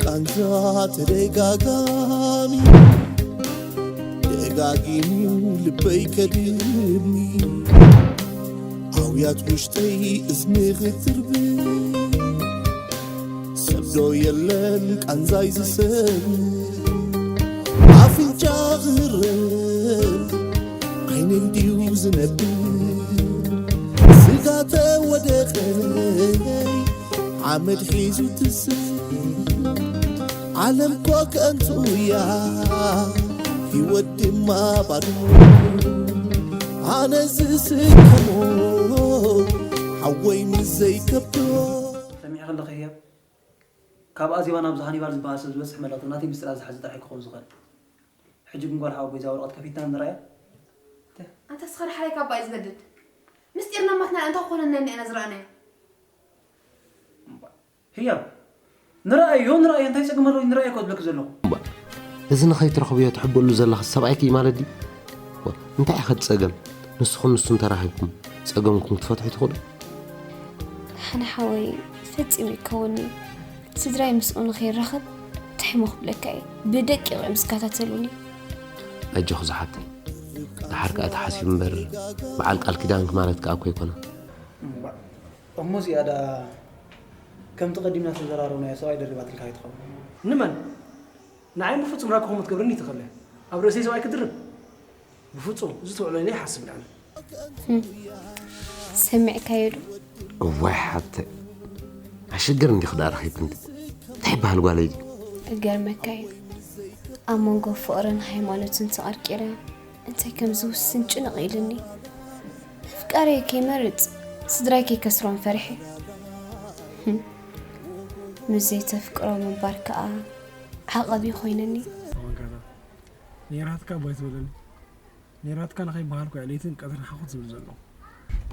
ቃንዛ ተደጋጋሚ ደጋጊሙ ልበይ ከድሚ ኣውያት ውሽጠይ እዝኒ ክትርብ ሰብ ዶ የለን ቃንዛይ ዝሰብ ኣፍንጫ ክህረብ ዓይነይ ድዩ ዝነብር ስጋ ተወደቐይ ሓመድ ሒዙ ትስእ ዓለም ኮ ከንቱ እያ ህይወት ድማ ባዶ ኣነ ዝስከሞ ሓወይ ምስ ዘይከብዶ ሰሚዕ ከለኺ ህያብ ካብ ኣዜባ ናብ ሃኒባል ዝበሃል ሰብ ዝበፅሕ መልእኽቲ ናተይ ምስጢራት ዝሓዘ ጥራሕ ክኸውን ዝኽእል ሕጂ ግን ጓል ሓወቦይ እዛ ወረቐት ከፊትና ንርኣያ ኣንታ ስኻ ዳሕራይ ካባ እዩ ዝገድድ ምስጢርና ማትና እንታይ ክኾነና ኢና ዝረኣናዮ ህያብ ንረኣዮ ንረኣዮ እንታይ ፀገም ኣለዎ ንረኣዮ እኮ ዝብለኪ ዘለኹ እዚ ንኸይትረኽብዮ ትሕበሉ ዘለኺ ሰብኣይኪ እዩ ማለት ድዩ? ዋ፣ እንታይ ኢኸ እቲ ጸገም? ንስኹም ንሱን ተራኺብኩም ጸገምኩም ክትፈትሑ ትኽእሉ። ሓነ ሓወይ ፈጺሙ ይከውንኒ ስድራይ ምስኡ ንኸይራኸብ እንታይ እሞ ክብለካ እየ ብደቂቕ እዮም ዝከታተሉኒ። ኣጆኺ ዝሓፍተይ፣ ደሓር ከኣ ተሓሲቡ እምበር በዓል ቃል ኪዳንኪ ማለት ከኣ እኮ ኣይኮነን። እሞ እዚኣ ደኣ ከምቲ ቀዲምና ዝተዘራረብናዮ ሰብኣይ ደሪባትልካ ኣይትኸውን። ንመን? ንዓይ ብፍጹም ራኪ ከምኡ ክትገብረኒ ኣይትኽእልን እያ። ኣብ ርእሰይ ሰብኣይ ክትድርብ? ብፍጹም፣ እዚ ትውዕሎ ኢለ ኣይሓስብን ኣነ። ሰሚዕካዮ ዶ? እዋይ ሓብተይ፣ ኣሸግር እንዲኺ ደኣ ረኺብኪ እንዲ። እንታይ ይበሃል ጓለይ ድዩ? እገርመካ እዩ። ኣብ መንጎ ፍቕርን ሃይማኖትን ተቐርቂረ። እንታይ ከም ዝውስን ጭንቕ ኢሉኒ። ኣፍቃሪየ ከይመርጽ ስድራይ ከይከስሮም ፈሪሐ። ምስ ዘይተፍቅሮ ምንባር ከኣ ዓቐብ እዩ ኮይኑኒ። ተዋንካታ ኔራትካ እባ ኣይትበለኒ። ኔራትካ ንኸይበሃልኩ እየ ለይትን ቀትርን ሓኹት ዝብል ዘለኹ።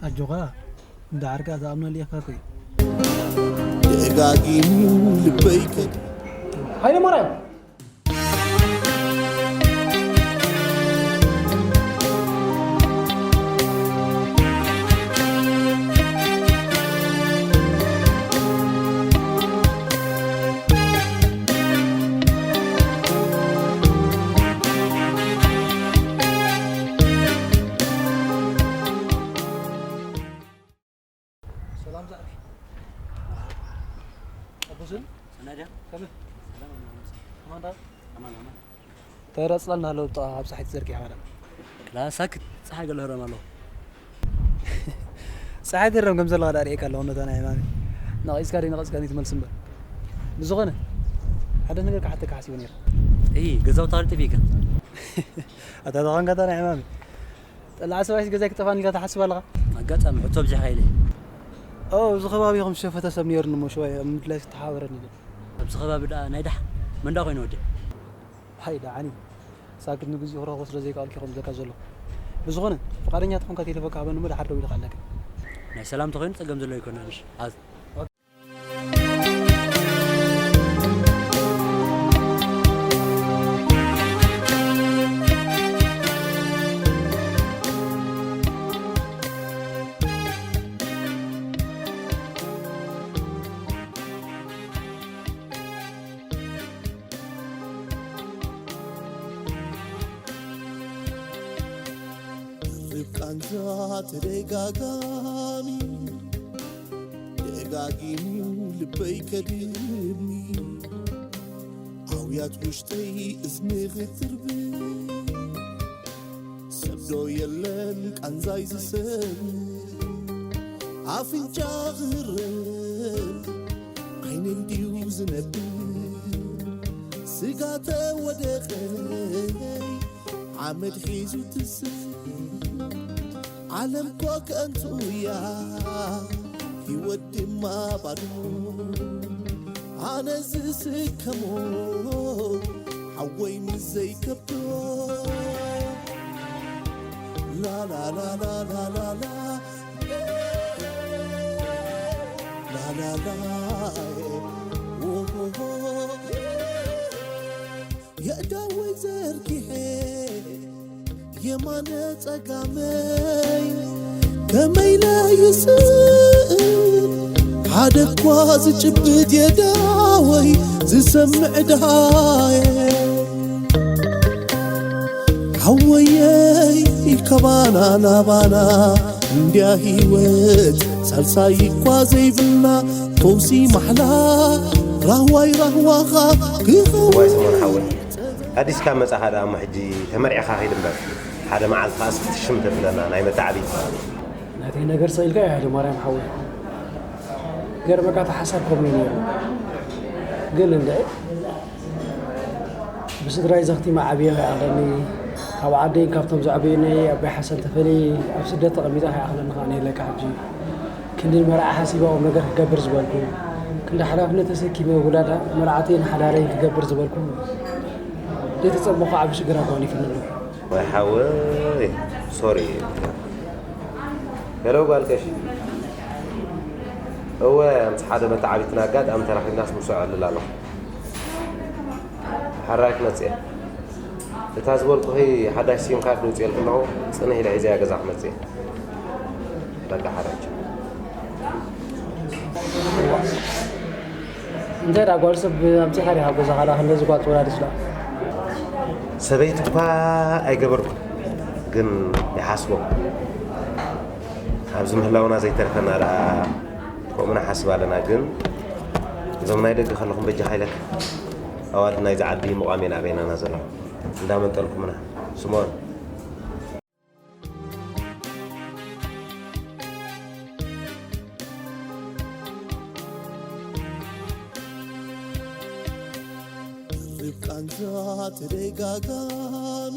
ኣጆኻ እንዳ ዓርካ ዝኣምነሉ ኢኻ ኮይ። ደጋጊሙ ልበይ ከ ሃይለ ማርያም ሰላም ዛዕቢ ኣቦስን ሰናድያ ከመ ሰላም ኣማን ኣማንዳ ኣማን ኣማን ተረጽላልና ኣለዉ ብጣ ኣብ ፀሓይ ተዘርጊሕ ማዳ ክላሳክ ፀሓይ ገለ ህረም ኣለዎ ፀሓይ ትህረም ከም ዘለዋ ዳርእየካ ኣለዎ ነታ ናይ ማሚ ነቒፅካ ደይ ነቐፅካ ትመልስ እምበር ብዝኾነ ሓደ ነገር ክሓተካ ሓሲበ ነይረ እይ ገዛውታ ክልጥፍ ኢካ ኣታ ተኾንካ እታ ናይ ማሚ ጠላዕ ሰብኣይስ ገዛይ ክጠፋን ኢልካ ትሓስብ ኣለኻ? ኣጋጣሚ ሕቶ ብዝሕ ሃይለ። ኦ፣ ኣብዚ ከባቢ ኢኹም ዝሸፈተ ሰብ ነይሩኒ እሞ ሽዋይ ኣብ ምድላይ ዝተሓባበረኒ ኢለ። ኣብዚ ከባቢ ደኣ ናይ ደሓ መን ደኣ ኮይኑ ወደይ? ሃይ ደሓን እዩ። ሳክት ንግዚኡ ክረኽቦ ስለ ዘይከኣልኩ ኢኹም ዝብለካ ዘለኹ። ብዝኾነ፣ ፍቓደኛ ተኾንካ ቴሌፎንካ ሃበኒ እሞ ደሓር ደዊለ ክሕለካ። ናይ ሰላም ተኾይኑ ጸገም ዘለዎ ኣይኮነን። እሺ። ቃንዛ ተደጋጋሚ ደጋጊሙ ልበይ ከድሚ ኣውያት ውሽጠይ እዝኒ ክትርብ ሰብ ዶ የለን ቃንዛይ ዝሰብ ኣፍንጫ ክህረብ ዓይነይ ድዩ ዝነብር ስጋ ተወደቐይ ሓመድ ሒዙ ትስእ ዓለም ኮ ከንቱ እያ ህይወት ድማ ባዶ ኣነ ዝስከሞ ሓወይ ምስ ዘይከብዶ የማነ ጸጋመይ ከመይ ለይስእል ሓደ እኳ ዝጭብጥ የዳወይ ዝሰምዕ ድሃየ ሓወየይ ካባና ናባና እንድያ ህይወት ሳልሳይ እኳ ዘይብልና ፈውሲ ማሕላ ራህዋይ ራህዋኻ ክኸውን ዋይ ሰሞን ሓወይ ኣዲስካ መጻኻ ደኣ እሞ ሕጂ ተመርዒኻ ኺድ እምበር ሓደ መዓልቲ ኸኣ እስኪ ትሽም ተብለና ናይ መተዓብይቲ። ናተይ ነገር ሰኢልካ ኢኻ ዶ ማርያም ሓወይ? ገርመካ እቲ ሓሳብ ከምኡ እዩ ነይሩ። ግን እንድዒ ብስድራይ ዘኽቲመ ዓብየ ከይኣኽለኒ ካብ ዓደይን ካብቶም ዘዕበዩኒ ኣቦይ ሓሰን ተፈልየ ኣብ ስደት ተቐሚጠ ከይኣኽለኒ ከኣ ነይለካ ሕጂ። ክንዲ ንመርዓ ሓሲበ ቁምነገር ክገብር ዝበልኩ፣ ክንዲ ሓላፍነት ተሰኪመ ውላዳ መርዓተይን ሓዳረይን ክገብር ዝበልኩ ዘይተጸበኹ ዓቢ ሽግር ኣጓኒፉኒ ኣሎ። ዋይ ሓወይ ሶሪ ኢለካ። ሄሎ ጓል ቀሺ። እወ ኣምስ ሓደ መተዓቢትና ኣጋጣሚ ተራኺብናስ ምስኡ እዕልል ኣለኹ። ሓራይ ክመጽእ እየ። እታ ዝበልኩኺ ሓዳሽ ሲም ካርድ ውፅኤልኪ ኣለኹ። ፅንሕ ኢለ ሒዘያ ገዛ ክመፅእ እየ። በቃ ሓራይ ቻው። እንታይ ደኣ ጓል ሰብ ኣምፂእኻ ዲኻ ገዛኻ ደኣ ክንደዚ ጓል ትወላድስ ደኣ? ሰበይቲ እኳ ኣይገበርኩን ግን ይሓስቦ ኣብዚ ምህላውና ዘይተርፈና ደኣ ከምኡ ንሓስብ ኣለና ግን እዞም ናይ ደገ ከለኹም በጃኻ ኢለካ ኣዋልድ ናይዚ ዓዲ ምቋም እየን ኣበይናና ዘለዋ እንዳመንጠልኩምና ስምኦን ቃንዛ ተደጋጋሚ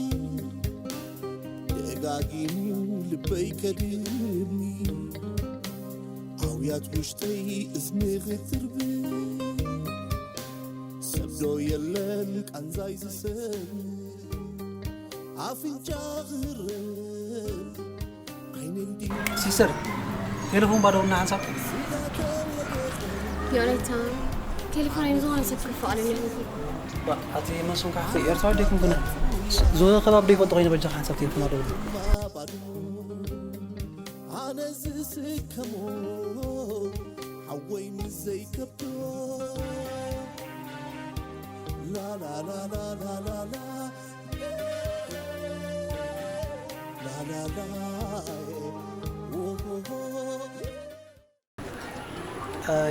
ደጋጊሙ ልበይ ከድሚ ኣውያት ውሽጠይ እዝኒ ክትርብ ሰብዶ የለን ቃንዛይ ዝሰብ ኣፍንጫ ክህረብ ሲስተር ቴሌፎን ባዶ እና ሓንሳብ የእውነታ ቴሌፎን ኣይን ዝኾነ ሰብ ክፋ ኣለኒ ይኹን ኣቲ መስም ካሕቲ ኤርትራዊ ዴኩም ግና ዝኾነ ከባቢ ዶ ይፈልጦ ኮይነ በጃ ሓንሳብ ቴሌፎን ኣደውል ኣነ ዝስከሞ ሓወይ ምስ ዘይከብዶ ላላላላላላ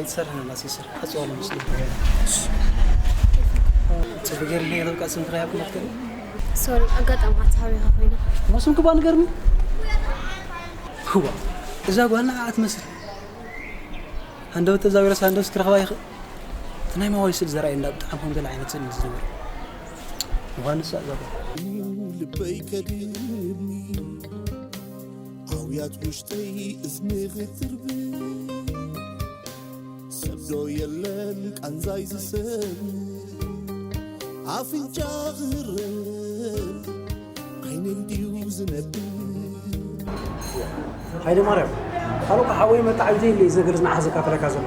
ይሰርሕ ነላ ሲስር ኣፅዋሉ ምስ ጽቡቅ ገይርልኒ የጠብቃ ስንትራ ያኩ መትከል ሶሪ ኣጋጣሚ ኣትሃዊኻ ኮይና መስም ክባ ንገርኒ ህዋ እዛ ጓልና ኣትመስል ሃንደበት ተዛዊረስ ሃንደበት ክረኽባ ይኽእል እቲ ናይ ማዋይ ስል ዘርኣየ እንዳ ብጣዕሚ ከም ገለ ዓይነት ስል ዝነበረ ምዃኑ ሳእ ዘባ ልበይ ከድሚ ኣውያት ውሽጠይ እዝኒ ክትርብ ሰብዶ የለን ቃንዛይ ዝሰብ ኣፍንጫ ክህረብ ዓይነይ ድዩ ዝነብ ሃይለ ማርያም ካልኦካ ሓወይ መጣዓቢተይ ኢለ እዚ ነገር ዝናሓዘካ ፈለካ ዘሎ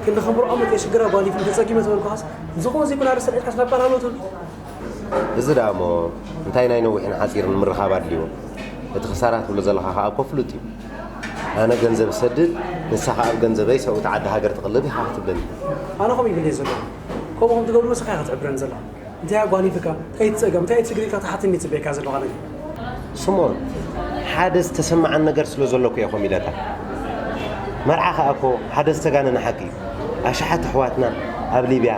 ክንዲ ከምርዖ መጤ ሽግር ኣጓሊፉ ተጸጊመ ዝበልኩኻስ ብዝኾነ ዘይኮነ ኣርእስተ ልዒልካስ ናብ ቃል ሃሎ ትብል እዚ ደኣ እሞ እንታይ ናይ ነዊሕን ሓጺርን ምርኻብ ኣድልይዎ እቲ ክሳራ ትብሎ ዘለኻ ከኣ እኮ ፍሉጥ እዩ ኣነ ገንዘብ እሰድድ ንሳ ከኣ ብ ገንዘበይ ሰብኡት ዓዲ ሃገር ትቕልብ ኢኻ ክትብለኒ ኣነ ከምኡ ይብል እየ ዘለኹ ከምኡ ከም ትገብሩ ንስኻ ኢኻ ትዕብረኒ ዘለኻ እንታይ ኣጓኒፍካ እንታይ እቲ ጸገም እንታይ እቲ ሽግር ኢልካ ትሓትኒ ትጽበየካ ዘለኻ ነገር ስምኦን ሓደ ዝተሰምዓኒ ነገር ስለ ዘሎ እኮ እየ ከምኡ ኢለካ መርዓ ከኣ እኮ ሓደ ዝተጋነነ ሓቂ እዩ ኣሽሓት ኣሕዋትና ኣብ ሊብያ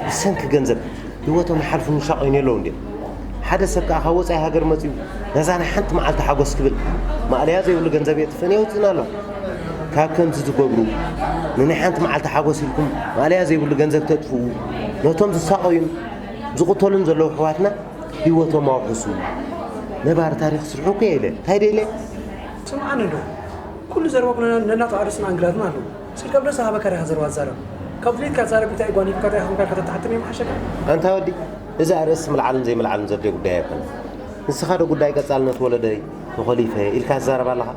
ብሰንኪ ገንዘብ ህይወቶም ይሓልፉን ይሳቐዩን የለውን ድዮም ሓደ ሰብ ከኣ ካብ ወጻኢ ሃገር መጺኡ ነዛ ናይ ሓንቲ መዓልቲ ሓጎስ ክብል ማእለያ ዘይብሉ ገንዘብ የጥፍእን የውጽእን ኣሎ ካብ ከምዚ ትገብሩ ንናይ ሓንቲ መዓልቲ ሓጎስ ኢልኩም ማእለያ ዘይብሉ ገንዘብ ተጥፍኡ ነቶም ዝሳቐዩን ዝቕተሉን ዘለዉ ኣሕዋትና ህይወቶም ኣውሕሱ ነባሪ ታሪኽ ስርሑ እኮ የለ እንታይ ደለ ስምዓኒ እንዶ ኩሉ ዘረባኩም ነናቱ ኣርእስትን ኣንግላትን ኣለዎ ስልከ ብለስ ሃበካ ዲኻ ዘረባ ትዛረብ ካብ ድሌትካ ትዛረብ እንታይ ጓኒፍካ እንታይ ከምካ ከተተሓትም እዮም ሓሸካ ኣንታ ወዲ እዚ ኣርእስቲ ምልዓልን ዘይምልዓልን ዘድልዮ ጉዳይ ኣይኮነ ንስኻ ዶ ጉዳይ ቀጻልነት ወለደይ ተኾሊፈ ኢልካ ትዛረብ ኣለኻ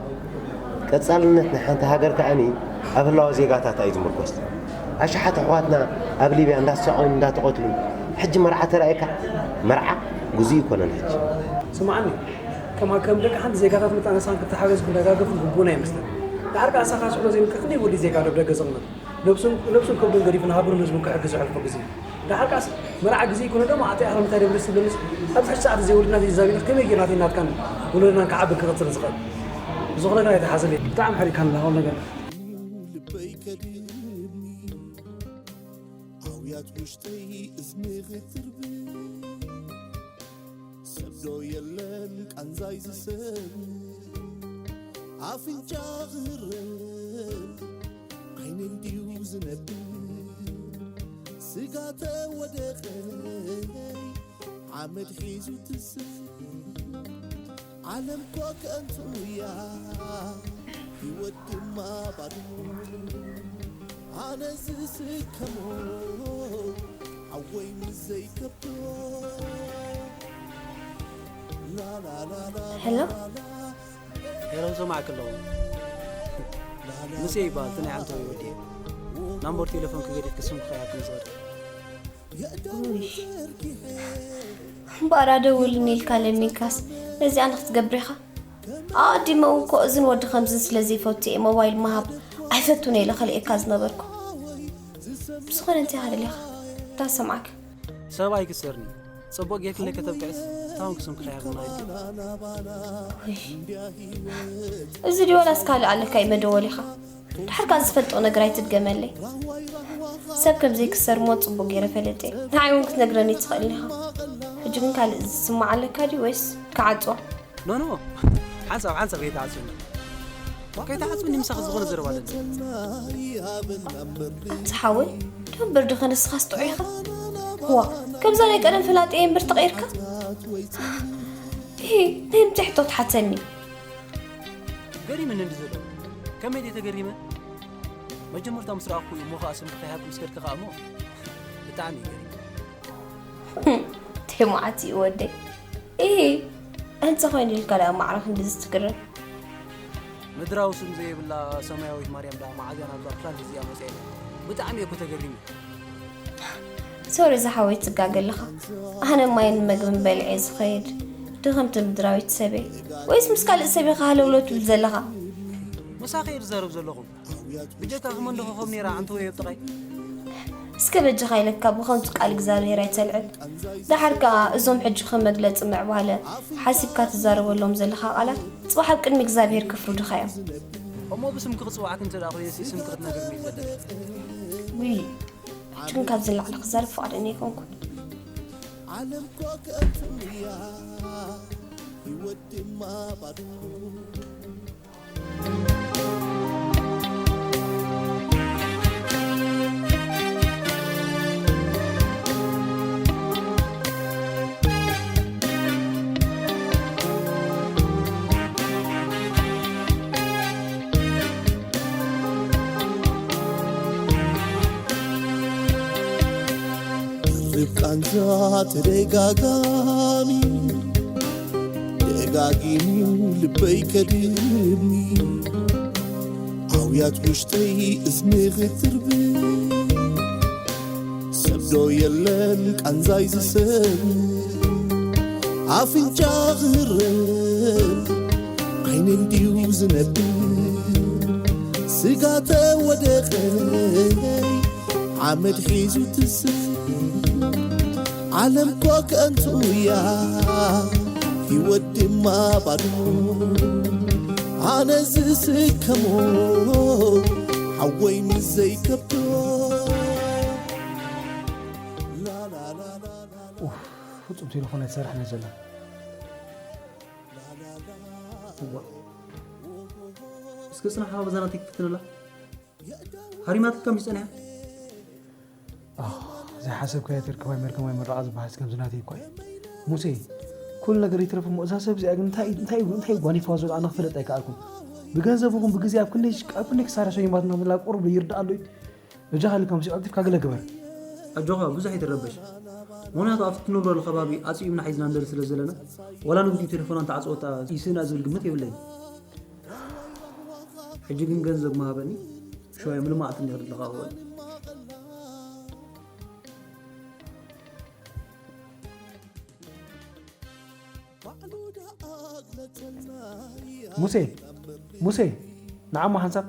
ቀጻልነት ናይ ሓንቲ ሃገር ከኣኒ ኣብ ህላወ ዜጋታታ እዩ ዝምርኮስ ኣሽሓት ኣሕዋትና ኣብ ሊብያ እንዳተሳቐዩን እንዳተቐትሉን ሕጂ መርዓ ተራእየካ መርዓ ግዙእ ኣይኮነን ሕጂ ስምዓኒ፣ ከም ከም ደቂ ሓንቲ ዜጋታት መጠን ንስኻን ክትተሓገዝ ክደጋገፍ ግቡእና ይመስለኒ። ደሓር ከኣ ንስኻ ሽዑ ዘይብልካ ክንደይ ወዲ ዜጋ ዶ ኣብ ደገ ዘቕመጥ? ነብሱን ነብሱን ከብዱን ገዲፉ ንሃገሩን ህዝቡን ክሕግዝ ዘሕልፎ ግዜ። ደሓር ከኣስ መርዓ ግዜ ይኩን ዶ መዓልቲ ኣኽርምታ ደብልስ ትብለንስ ኣብዚ ሕጂ ሰዓት እዚ ወለድና ዘይዛቢና ከመይ ጌርና እቲ ናትካን ወለድናን ክዓቢ ክቕጽል ዝኽእል? ብዝኾነ ግን ኣይተሓስብ። ብጣዕሚ ሓሪቕካኒ ኩሉ ነገር። ልበይ ከድምኒ ኣውያት ውሽጠይ እዝኒ ክትርብ ሰብ ዶ የለን ቃንዛይ ዝሰሚ ኣፍንጫ ክህረም ዓይነይ ድዩ ዝነብር ስጋ ተወደቐ ሓመድ ሒዙ ትስእ ዓለም ኮ ከንቱ እያ ህይወት ድማ ባዶ ኣነ ዝስከሞ ሓወይ ምስ ዘይከብዶ ላላላላ ሄሎ ሄሎ ሰማዕክ ኣለኹ። ሙሴ ይበሃል፣ እቲ ናይ ዓንተወይ ወዲ እየ። ናምበር ቴሌፎን ክገዲፍ ክስም ክኸያ ከም ዝኸደ ባራ ደውልኒ ኢልካ ለሚንካስ ነዚኣ ንክትገብር ኢኻ ኣቐዲመ እውን ኮ እዝን ወዲ ከምዝን ስለ ዘይፈቱ እየ ሞባይል ምሃብ ኣይፈቱን እየ ኢለ ከልእየካ ዝነበርኩ ብዝኾነ እንታይ ኢኻ ደሊኻ እንታይ ሰምዓካ ሰብ ኣይክሰርኒ። ጽቡቕ ጌርክለይ ከተብቅዕስ እታውን ክስም ክኸያ ገና ኢልኪ። እዚ ድዩ ዋላስ ካልእ ኣለካ እዩ መደወሊኻ ድሓር ከኣ ዝፈልጦ ነገር ኣይትድገመለይ ሰብ ከም ዘይክሰር እሞ ጽቡቕ ገይረ ፈለጠ ንዓይ እውን ክትነግረኒ ትኽእል ኢኻ ሕጂ ግን ካልእ ዝስማዕ ኣለካ ድዩ ወይስ ክዓጽዋ ኖ ኖ ሓንሳብ ሓንሳብ ከይትዓጽውኒ ከይትዓጽውኒ ምሳኺ ዝኾነ ዘረባ ኣለኒ ኣንታ ሓወይ ደንበር ድኸ ንስኻስ ጥዑይ ኢኻ ዋ ከምዛ ናይ ቀደም ፍላጥ እየ እምበር ተቐይርካ ሂ ናይ ምንታይ ሕቶ ትሓተኒ ገሪምኒ እንዲ ዘሎ ከመይ ድየ ተገሪመ መጀመርታ ምስ ረኣኹ እዩ እሞ ኸዓ ስምኪ ከይሃብኩ ምስ ከድኪ ኸዓ እሞ ብጣዕሚ እዩ ገሪሙ ተይ መዓት እዩ ወደይ ኢሂ ኣንተ ኮይኑ ኢልካ ደኣ ማዕረ ክንድዚ ትግረም ምድራዊ ስም ዘይብላ ሰማያዊት ማርያም ደኣ መዓዝ እያ ናብዛ ፕላኔት እዚኣ መፅያ ኢለ ብጣዕሚ እየ እኮ ተገሪሙ ሶሪ ዝሓወይ ትጋገ ኣለኻ ኣነ ማይን መግብን በሊዐ ዝኸይድ ድኽምቲ ምድራዊት ሰበይ ወይስ ምስ ካልእ ሰብ ኢኻ ሃለውለው ትብል ዘለኻ ምሳኺ እየ ዝዛረብ ዘለኹ ብጀካ ክመንዶ ኮኸብ ነይራ ኣንተ ወይ ኣብ ጥቓይ እስከ በጃኻ ኢለካ ብኸንቱ ቃል እግዚኣብሔር ኣይተልዕል ደሓር ከኣ እዞም ሕጂ ከም መግለጺ ምዕባለ ሓሲብካ ትዛረበሎም ዘለኻ ቃላት ጽባሕ ኣብ ቅድሚ እግዚኣብሔር ከፍርዱኻ እዮም እሞ ብስምኪ ክጽውዓክ እንተ ደኣ ኮይነ ስምኪ ክትነግርኒ እዩ ዘለኪ ውይ ሕጂ ግን ካብዚ ንላዕሊ ክዛረብ ፍቓደኛ ኣይኮንኩን ዓለም ኮ ከንቱ እያ ህይወት ድማ ባዶ ርብቃንዛ ተደጋጋሚ ደጋጊሙ ልበይ ከድሚ ኣውያት ውሽጠይ እዝኒ ክትርብ ሰብዶ የለን ቃንዛይ ዝሰብ ኣፍንጫ ክህረብ ዓይነይ ድዩ ዝነብር ስጋ ተወደቐይ ዓመድ ሒዙ ትስብ ዓለም ኮ ከንቱ እያ ህይወት ድማ ባዶ ኣነ ዝስከሞ ሓወይ ምስ ዘይከብዶ ፍጹም ቴሌፎን ኣይትሰርሕን እያ ዘላ። እዋ። እስከ ጽናሕ በዛ ናተይ ክትፍትነላ። ሃሪማትካ ምስ ጸኒሓ። ዘይሓሰብካዮ ተርክባይ መርከማይ መረቓ ዝበሃል ከምዚ ናተይ እኳ እዩ። ሙሴ፣ ኩሉ ነገር ይትረፍ እሞ እዛ ሰብ እዚኣ ግን እንታይ እንታይ እንታይ ጓኒፍዋ ዘሎ ኣነ ክፈልጥ ኣይከኣልኩን። ብገንዘብ ይኹን ብግዜ ኣብ ክንደይ ኣብ ክንደይ ክሳራ ሸይማትና ዘላ ቁሩብ ይርዳእ ኣሎ እዩ። በጃኻ ኢልካ ምስ ዕልቲፍካ ገለ ግበር። ኣጆኻ ብዙሕ ኣይትረበሽ። ምኽንያቱ ኣብቲ ትነብረሉ ከባቢ ኣጽቢብና ሒዝና ንደሊ ስለ ዘለና ዋላ ንግዲ ቴሌፎና እንተዓጽወታ ይስእና ዝብል ግምት የብለይን። ሕጂ ግን ገንዘብ ምሃበኒ ሽዋይ ምንም መዓልቲ እንዲኽድልኻ ክውዕል። ሙሴ፣ ሙሴ፣ ንዓሞ ሓንሳብ።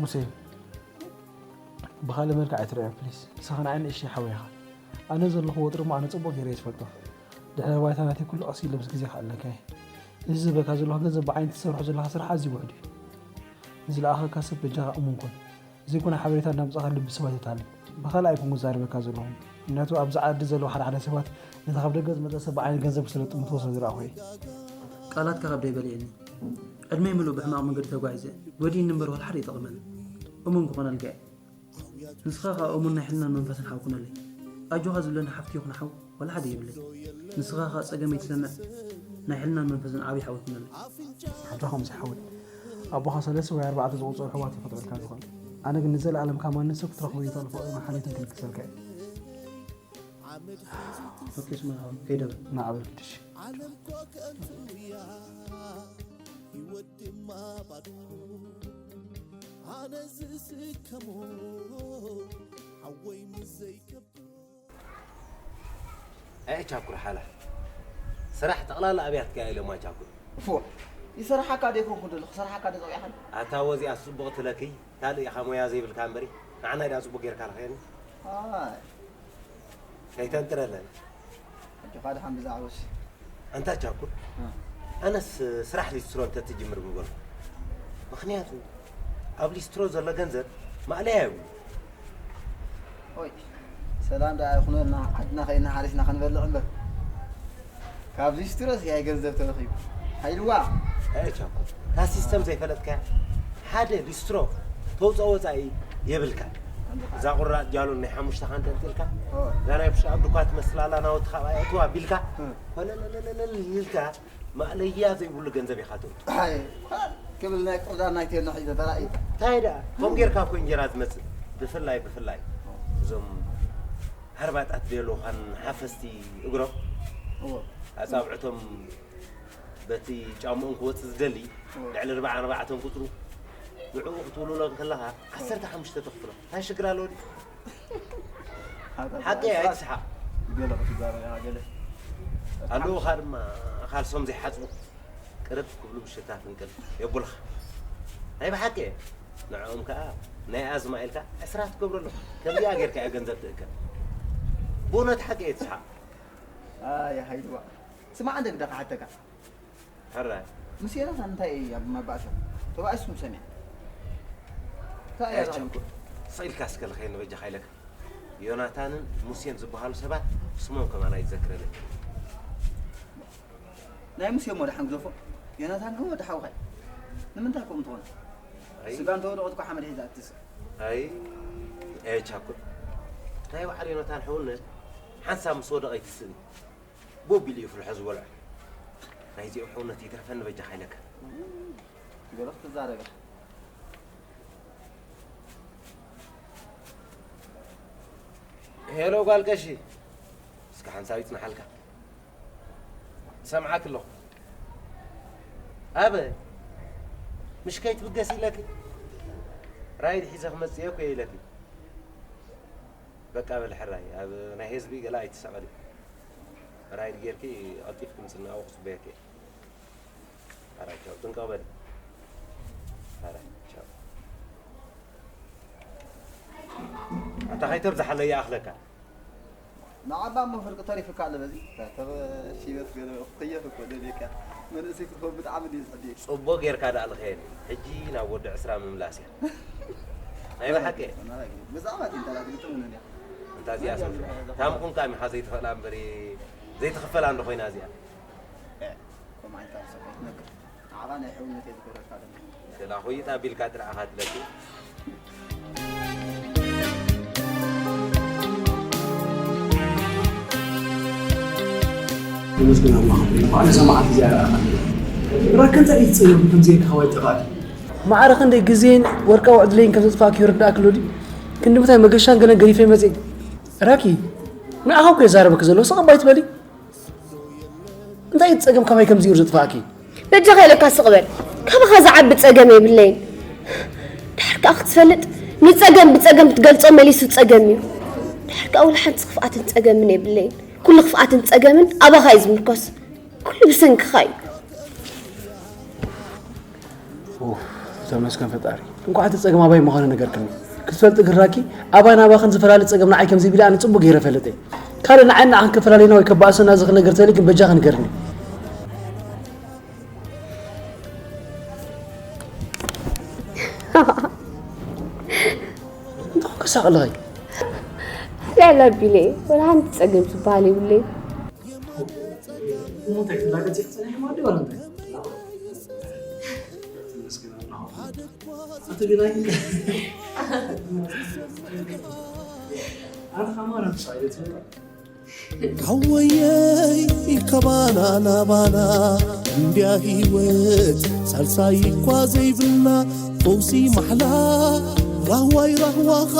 ሙሴ፣ ብኻልእ መልክዕ ኣይትርኣዮ ፕሊስ። ንስኻ ንዓይ ንእሽተይ ሓወይ ኢኻ። ኣነ ዘለኹ ወጥሪ እሞ ኣነ ጽቡቕ ገይረ እየ ዝፈልጦ። ድሕረ ባይታ ናተይ ኩሉ ቀስ ኢለ ምስ ግዜ ክኣለካ እየ። እዚ ዝበካ ዘለኹ ገንዘብ ብዓይኒ ትሰርሖ ዘለኻ ስራሕ ኣዝዩ ውሑድ እዩ። ንዝለኣኸካ ሰብ በጃኻ እሙን ኩን። ዘይኮነ ሓበሬታ እናምጻእካ ልቢ ሰብ ኣይተታልል። ብኻልእ ኣይኮንኩን ዝዛረበካ ዘለኹ። ምኽንያቱ ኣብዚ ዓዲ ዘለዉ ሓደ ሓደ ሰባት ነቲ ካብ ደገ ዝመጸ ሰብ ብዓይኒ ገንዘብ ክሰለጥኑ እንተወሰዱ ዝረኣኹ እየ። ቃላትካ ካብ ደይ በሊዕኒ። ዕድመይ ምሉእ ብሕማቕ መንገዲ ተጓዒዘ። ጎዲእኒ እምበር ዋላ ሓደ ኣይጠቐመንን። እሙን ክኾነልካ እየ። ንስኻ ኸኣ እሙን ናይ ሕልናን መንፈስን ሓው ኩነለይ። ኣጆኻ ዝብለኒ ሓፍቲ ይኹን ሓው ዋላ ሓደ የብለይ። ንስኻ ኸኣ ጸገመይ ትሰምዕ ናይ ሕልናን መንፈስን ዓብዪ ሓው ኩነለይ። ኣጆኻ ሙሴ ሓወይ። ኣቦኻ ሰለስተ ወይ ኣርባዕተ ዝቑጸሩ ኣሕዋት እዩ ክፈጥረልካ ዝኽእል። ኣነ ግን ንዘለኣለም ካብ ማንም ሰብ ክትረኽቦ ዘይትኽእል ፍቕርን ሓልዮትን ክልግሰልካ እየ። ኦኬ፣ ስማ ሓወይ፣ ከይደ በል። ንዓ በል ኪድ እሺ። ኣይ ቻኩር ሓላ ስራሕ ጠቕላላ ኣብያትካ ኢሎም ኣይ ቻኩር። እፎ፣ ይሰርሓካ ዶ ይኮንኩ ዘለኹ? ክሰርሓካ ዶ ጸዊዕኻኒ? ኣታ ወዚኣ ጽቡቕ ትለኪ፣ ካልእ ኢኻ ሞያ ዘይብልካ እምበሪ፣ ንዓናይ ደኣ ጽቡቕ ጌርካ ለኸየኒ። ኣይ። ከይተንጥረለን። ኣጆኻ ደሓን ብዛዕባስ። ኣንታ ቻኩር፣ እ። ኣነስ ስራሕ ሊስትሮ እንተትጅምር ምበልኩ። ምኽንያቱ ኣብ ሊስትሮ ዘሎ ገንዘብ ማእለያ የብሉ። ኦይ፣ ሰላም ደኣ ይኹነልና፣ ዓድና ኸይድና ሓሪስና ክንበልዕ እምበር። ካብ ሊስትሮስ ያይ ገንዘብ ተረኺቡ። ሓይልዋ። ኣይ ቻኩር፣ እታ ሲስተም ዘይፈለጥካያ? ሓደ ሊስትሮ ተውፅኦ ወፃኢ የብልካ። እዛ ቁራፅ ጃሎን ናይ ሓሙሽተ ካንተ እንጥልካ፣ ኦ። እዛ ናይ ቡሽ ኣብ ድኳ ትመስል ኣላ ናውቲ ካብ ኣየእትዋ ቢልካ፣ እ። ኮለለለለለል ኢልካ ማእለያ ዘይብሉ ገንዘብ ኢኻ ትእቱ። ኣይ፣ ክብል ናይ ቁርዳን ናይ ቴኖ ሒዘ ተራእዩ። እንታይ ደኣ፣ ከምኡ ጌርካ እኮ እንጀራ ዝመጽእ። ብፍላይ፣ ብፍላይ እዞም ሃርባጣት ዴሎኻን ሓፈስቲ እግሮም፣ እዎ። ኣጻብዕቶም በቲ ጫምኦም ክወጽእ ዝደሊ፣ እዎ። ልዕሊ ኣርባዓ ኣርባዕተን ቁጽሩ፣ ንዕኡ ክትውልውሎ እንከለኻ፣ ዓሰርተ ሓሙሽተ ተኽፍሎ። እንታይ ሽግር ኣለዎ ድዩ? ሓቂ ኣይትስሓቕ። ገለ ክትዛረብ ኢኻ፣ ገለ። ኣለዉኻ ድማ ካልሶም ዘይሓጽቡ ቅርብ ክብሉ ብሽታ ፍንቅል የቡልኻ። ናይ ብሓቂ እየ። ንዕኦም ከኣ ናይ ኣዝማ ኢልካ ዕስራ ትገብረሉ። ከምዚኣ ጌርካ እያ ገንዘብ ትእከብ። ብእውነት ሓቂ እየ፣ ትስሓቕ። ኣይ፣ ሃይድዋ። ስማዕ፣ እንደ ግዳ ክሓተካ። ሕራይ። ምስ ዮናታን እንታይ እያ ብመባእሶም? ተባኢስኩም ሰሚዐ። እንታይ እያ ኣይ፣ ዛዕባ? ቸኩል። ስቕ ኢልካ እስከ ልኸየኒ በጃኻ ኢለካ። ዮናታንን ሙሴን ዝበሃሉ ሰባት ስሞም ከማን ኣይትዘክረለይ። ናይ ሙሴ እሞ ደሓን ግደፎ። ዮናታን ግን ወዲ ሓውኻ እዩ። ንምንታይ ከምኡ ትኾን? ኣይ። ስጋ እንተወደቐት እኮ ሓመድ ሒዛ እትስእ። ኣይ፣ ኣይ፣ ቸኩል። ናይ በዓል ዮናታን ሕውነት ሓንሳብ ምስ ወደቐ ኣይትስእን። ቦቢል እዩ ፍልሖ ዝበልዖ። ናይዚኦም ሕውነት ይትረፈኒ በጃኻ ኢለካ። ገለ ክትዛረብ ኢኻ። ሄሎ ጓል ቀሺ፣ እስከ ሓንሳብ ይጽናሓልካ። ሰምዓክ ኣለኹ። ኣበ፣ ምሽ ከይትብገስ ኢለኪ። ራይድ ሒዘ ክመጽእ እየ እኮ ኢለኪ። በቃ በል ሕራይ፣ ኣብ ናይ ህዝቢ ገለ ኣይትሰቐሊ። ራይድ ጌርኪ ቀልጢፍኪ ምጽና ኣብኡ ክጽበየኪ እየ። ሕራይ ቻው፣ ጥንቀቕ በሊ። ሕራይ ቻው። ኣታ ከይተብዝሓለይ ይኣኽለካ። ንዓባ እሞ ፍርቂ ተሪፍካ ኣሎ በዚ። ተበ-፣ ሺበት ገለ ክኽየፍ እኮ ደልየካ። መንእሰይ ክትኸውን ብጣዕሚ ድዩ ዝሕድየካ። ጽቡቕ ጌርካ ደኣ ልኸየኒ። ሕጂ ናብ ወዲ ዕስራ ምምላስ እያ። ናይ ብሓቂ። ብዛዕባ እቲ እንተ ግጥም ውን እንዲያ። እንታ እዚኣ ሰብ። ታም ኩንካ ኢኻ ዘይትኽእላ እምበሪ፣ ዘይትኽፈላ እንዶ ኮይና እዚኣ። እ፣ ከምኡ ዓይነት ሰብ ኣይትነግር። ንዓኻ ናይ ሕውነት እየ ዝገብረልካ ዘለኹ። ክላ ኹይጥ ኣቢልካ ጥራይ ኢኻ ትለኪ። ተመስገን ኣምላኽ፣ ባዕሉ ሰማዕቲ እዚኣ ረኣኻ። ራኪ እንታይ እዩ ዝጸገም ከምዚ ኢልካ ከዋይ ጠቓቲ? ማዕረ ክንደይ ግዜን ወርቃዊ ዕድለይን ከም ዘጥፋእኪ ይርዳእኪ ኣሎ ድዩ? ክንዲ ምንታይ መገሻን ገለን ገዲፈ መጽኤ። ራኪ፣ ንዓኻ እኮ የዛረበኪ ዘሎ፣ ስቕ እባ ኣይትበሊ። እንታይ እዩ ጸገም ካባይ ከምዚ እዩ ዘጥፋእኪ? በጃኻ ኢለካ ስቕ በል። ካባኻ ዝዓቢ ጸገም የብለይን። ድሓር ከኣ ክትፈልጥ፣ ንጸገም ብጸገም ክትገልጾ መሊሱ ጸገም እዩ። ድሕር ከኣ ወላ ሓንቲ ክፍኣትን ጸገምን የብለይን። ኩሉ ክፍኣትን ጸገምን ኣባኻ እዩ ዝምርኮስ። ኩሉ ብሰንክኻ እዩ። ኡፍ፣ ተመስገን ፈጣሪ። እንኳዕ እቲ ጸገም ኣባይ ምዃኑ ነገርክኒ። ክትፈልጢ ግራኪ፣ ኣባይ ናባኽን ዝፈላለ ጸገም ንዓይ ከም ዘይብለ ኣነ ጽቡቕ ገይረ እፈልጥ እየ። ካልእ ንዓይን ንዓኽን ከፈላልየና ወይ ከባእሰና ዝኽእል ነገር ተልዩ ግን በጃኺ ንገርኒ። እንታይ ኮን ክሳቕ ኣለኺ? ልዕል ኣቢለ ወላ ሓንቲ ጸገም ዝበሃል የብለይ። እሞ እንታይ ክላገጽ ኢኺ ጸኒሕኪ ማለት ድዩ ዋላ እንታይ? ኣቲ ግዳይ ኣቲ ኸማን ኣቲ ሳይለት ካወየይ ከባና ናባና እንድያ ህይወት ሳልሳይ እኳ ዘይብልና ፈውሲ ማሕላ ራህዋይ ራህዋኻ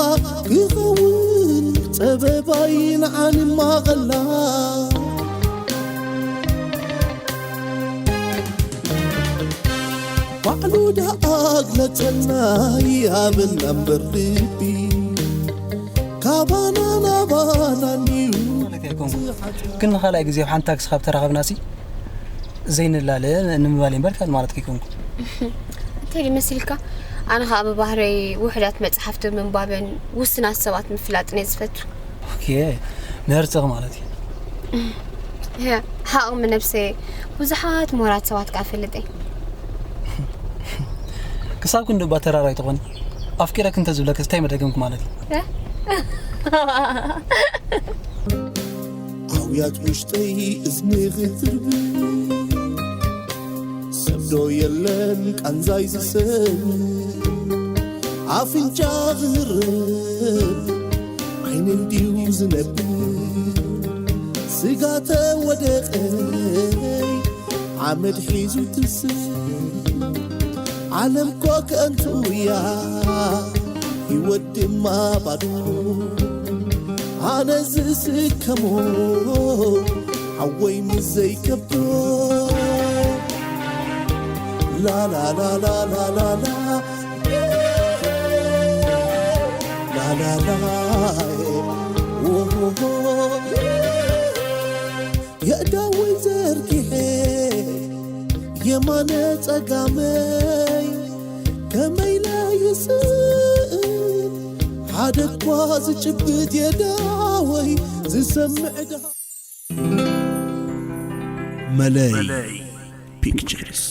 ክኸውን ጸበባይ ንዓንማቐላ ባዕሉ ደኣ ግለጸልና ይሃበና እምበር ልቢ ካባና ናባና እንድዩ ግን ንኻልኣይ ግዜ ኣብ ሓንቲ ታክሲ ካብ ተራኸብናሲ ዘይንላለ ንምባል እምበር ካልእ ማለት ከይኮንኩ። እንታይ ድዩ መሲልካ? ኣነ ኸኣ ብባህረይ ውሑዳት መጽሓፍቲ ምንባብን ውስናት ሰባት ምፍላጥን እየ ዝፈቱ። ኦኬ፣ ምህርትኺ ማለት እዩ። ሀ፣ ሓቕሚ ነብሰይ ብዙሓት ምሁራት ሰባት ከኣ እፈልጥ እየ። ክሳብ ክንዲ እባ ተራራይ ትኾኒ ኣፍቂረኪ እንተዝብለክስ እንታይ መደገምኩ ማለት እዩ? ኣውያት ውሽጠይ እዝኒ ክትርብ ሰብ ዶ የለን ቃንዛይ ዝሰም ኣፍንጫ ዝህርብ ዓይኒ እንድዩ ዝነብ ስጋ ተወደቐይ ሓመድ ሒዙ ትስእ ዓለም ኮ ከንቱ እያ ህይወት ድማ ባዶ ኣነ ዝስከሞ ሓወይ ምስ ዘይከብዶ ላላላላላላላ ላላላ የእዳወይ ዘርጊሐ የማነ ጸጋመይ ከመይ ለይስእል ሓደ እኳ ዝጭብጥ የዳወይ ዝሰምዕ ዳ መለይ ፒክቸርስ